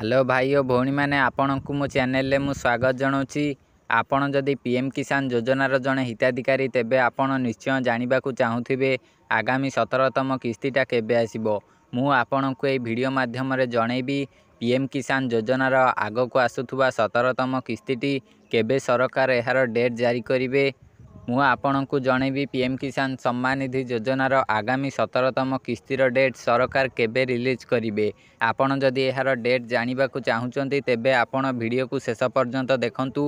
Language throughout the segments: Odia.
ହ୍ୟାଲୋ ଭାଇ ଓ ଭଉଣୀମାନେ, ଆପଣଙ୍କୁ ମୋ ଚ୍ୟାନେଲରେ ମୁଁ ସ୍ୱାଗତ ଜଣାଉଛି। ଆପଣ ଯଦି ପିଏମ୍ କିଷାନ ଯୋଜନାର ଜଣେ ହିତାଧିକାରୀ, ତେବେ ଆପଣ ନିଶ୍ଚୟ ଜାଣିବାକୁ ଚାହୁଁଥିବେ ଆଗାମୀ 17ତମ କିସ୍ତିଟା କେବେ ଆସିବ। ମୁଁ ଆପଣଙ୍କୁ ଏହି ଭିଡ଼ିଓ ମାଧ୍ୟମରେ ଜଣେଇବି ପିଏମ୍ କିଷାନ ଯୋଜନାର ଆଗକୁ ଆସୁଥିବା 17ତମ କିସ୍ତିଟି କେବେ ସରକାର ଏହାର ଡେଟ୍ ଜାରି କରିବେ। ମୁଁ ଆପଣଙ୍କୁ ଜଣେଇବି ପିଏମ୍ କିଷାନ ସମ୍ମାନ ନିଧି ଯୋଜନାର ଆଗାମୀ 17ତମ କିସ୍ତିର ଡେଟ୍ ସରକାର କେବେ ରିଲିଜ୍ କରିବେ। ଆପଣ ଯଦି ଏହାର ଡେଟ୍ ଜାଣିବାକୁ ଚାହୁଁଛନ୍ତି, ତେବେ ଆପଣ ଭିଡ଼ିଓକୁ ଶେଷ ପର୍ଯ୍ୟନ୍ତ ଦେଖନ୍ତୁ।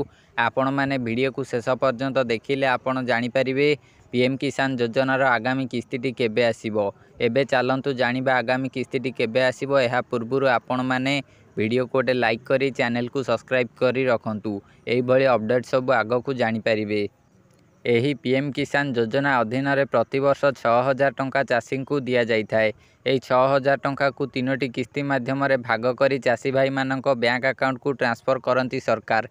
ଆପଣମାନେ ଭିଡ଼ିଓକୁ ଶେଷ ପର୍ଯ୍ୟନ୍ତ ଦେଖିଲେ ଆପଣ ଜାଣିପାରିବେ ପିଏମ୍ କିଷାନ ଯୋଜନାର ଆଗାମୀ କିସ୍ତିଟି କେବେ ଆସିବ। ଏବେ ଚାଲନ୍ତୁ ଜାଣିବା ଆଗାମୀ କିସ୍ତିଟି କେବେ ଆସିବ। ଏହା ପୂର୍ବରୁ ଆପଣମାନେ ଭିଡ଼ିଓକୁ ଗୋଟେ ଲାଇକ୍ କରି ଚ୍ୟାନେଲକୁ ସବସ୍କ୍ରାଇବ୍ କରି ରଖନ୍ତୁ, ଏଇଭଳି ଅପଡ଼େଟ୍ ସବୁ ଆଗକୁ ଜାଣିପାରିବେ। ଏହି ପିଏମ୍ କିଷାନ ଯୋଜନା ଅଧୀନରେ ପ୍ରତିବର୍ଷ 6000 ଟଙ୍କା ଚାଷୀଙ୍କୁ ଦିଆଯାଇଥାଏ। ଏହି 6000 ଟଙ୍କାକୁ ତିନୋଟି କିସ୍ତି ମାଧ୍ୟମରେ ଭାଗ କରି ଚାଷୀ ଭାଇମାନଙ୍କ ବ୍ୟାଙ୍କ ଆକାଉଣ୍ଟକୁ ଟ୍ରାନ୍ସଫର କରନ୍ତି ସରକାର।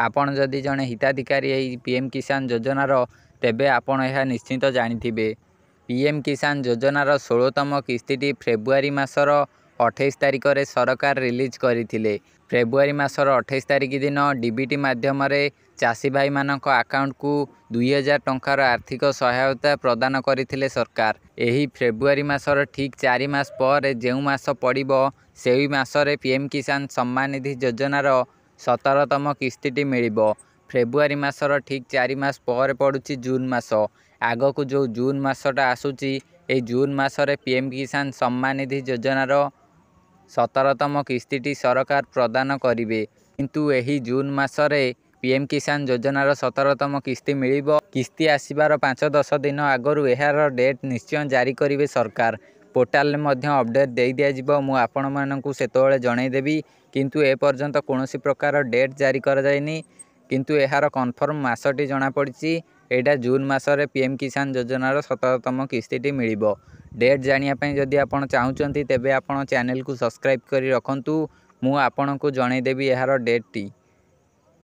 ଆପଣ ଯଦି ଜଣେ ହିତାଧିକାରୀ ଏହି ପିଏମ୍ କିଷାନ ଯୋଜନାର, ତେବେ ଆପଣ ଏହା ନିଶ୍ଚିତ ଜାଣିଥିବେ। ପିଏମ୍ କିଷାନ ଯୋଜନାର 16ତମ କିସ୍ତିଟି ଫେବୃଆରୀ ମାସର 28 ତାରିଖରେ ସରକାର ରିଲିଜ୍ କରିଥିଲେ। ଫେବୃଆରୀ ମାସର 28 ତାରିଖ ଦିନ ଡିବିଟି ମାଧ୍ୟମରେ ଚାଷୀ ଭାଇମାନଙ୍କ ଆକାଉଣ୍ଟକୁ 2000 ଟଙ୍କାର ଆର୍ଥିକ ସହାୟତା ପ୍ରଦାନ କରିଥିଲେ ସରକାର। ଏହି ଫେବୃଆରୀ ମାସର ଠିକ୍ 4 ମାସ ପରେ ଯେଉଁ ମାସ ପଡ଼ିବ, ସେହି ମାସରେ ପିଏମ୍ କିଷାନ ସମ୍ମାନ ନିଧି ଯୋଜନାର 17ତମ କିସ୍ତିଟି ମିଳିବ। ଫେବୃଆରୀ ମାସର ଠିକ୍ 4 ମାସ ପରେ ପଡ଼ୁଛି ଜୁନ୍ ମାସ। ଆଗକୁ ଯେଉଁ ଜୁନ୍ ମାସଟା ଆସୁଛି, ଏହି ଜୁନ୍ ମାସରେ ପିଏମ୍ କିଷାନ ସମ୍ମାନ ନିଧି ଯୋଜନାର 17ତମ କିସ୍ତିଟି ସରକାର ପ୍ରଦାନ କରିବେ। କିନ୍ତୁ ଏହି ଜୁନ୍ ମାସରେ ପିଏମ୍ କିଷାନ ଯୋଜନାର 17ତମ କିସ୍ତି ମିଳିବ। କିସ୍ତି ଆସିବାର 5-10 ଦିନ ଆଗରୁ ଏହାର ଡେଟ୍ ନିଶ୍ଚୟ ଜାରି କରିବେ ସରକାର। ପୋର୍ଟାଲରେ ମଧ୍ୟ ଅପଡ଼େଟ୍ ଦେଇ ଦିଆଯିବ, ମୁଁ ଆପଣମାନଙ୍କୁ ସେତେବେଳେ ଜଣାଇଦେବି। କିନ୍ତୁ ଏପର୍ଯ୍ୟନ୍ତ କୌଣସି ପ୍ରକାର ଡେଟ୍ ଜାରି କରାଯାଇନି, କିନ୍ତୁ ଏହାର କନଫର୍ମ ମାସଟି ଜଣାପଡ଼ିଛି। ଏଇଟା ଜୁନ୍ ମାସରେ ପିଏମ୍ କିଷାନ ଯୋଜନାର 17ତମ କିସ୍ତିଟି ମିଳିବ। ଡେଟ୍ ଜାଣିବା ପାଇଁ ଯଦି ଆପଣ ଚାହୁଁଛନ୍ତି, ତେବେ ଆପଣ ଚ୍ୟାନେଲକୁ ସବସ୍କ୍ରାଇବ୍ କରି ରଖନ୍ତୁ, ମୁଁ ଆପଣଙ୍କୁ ଜଣାଇଦେବି ଏହାର ଡେଟ୍ଟି।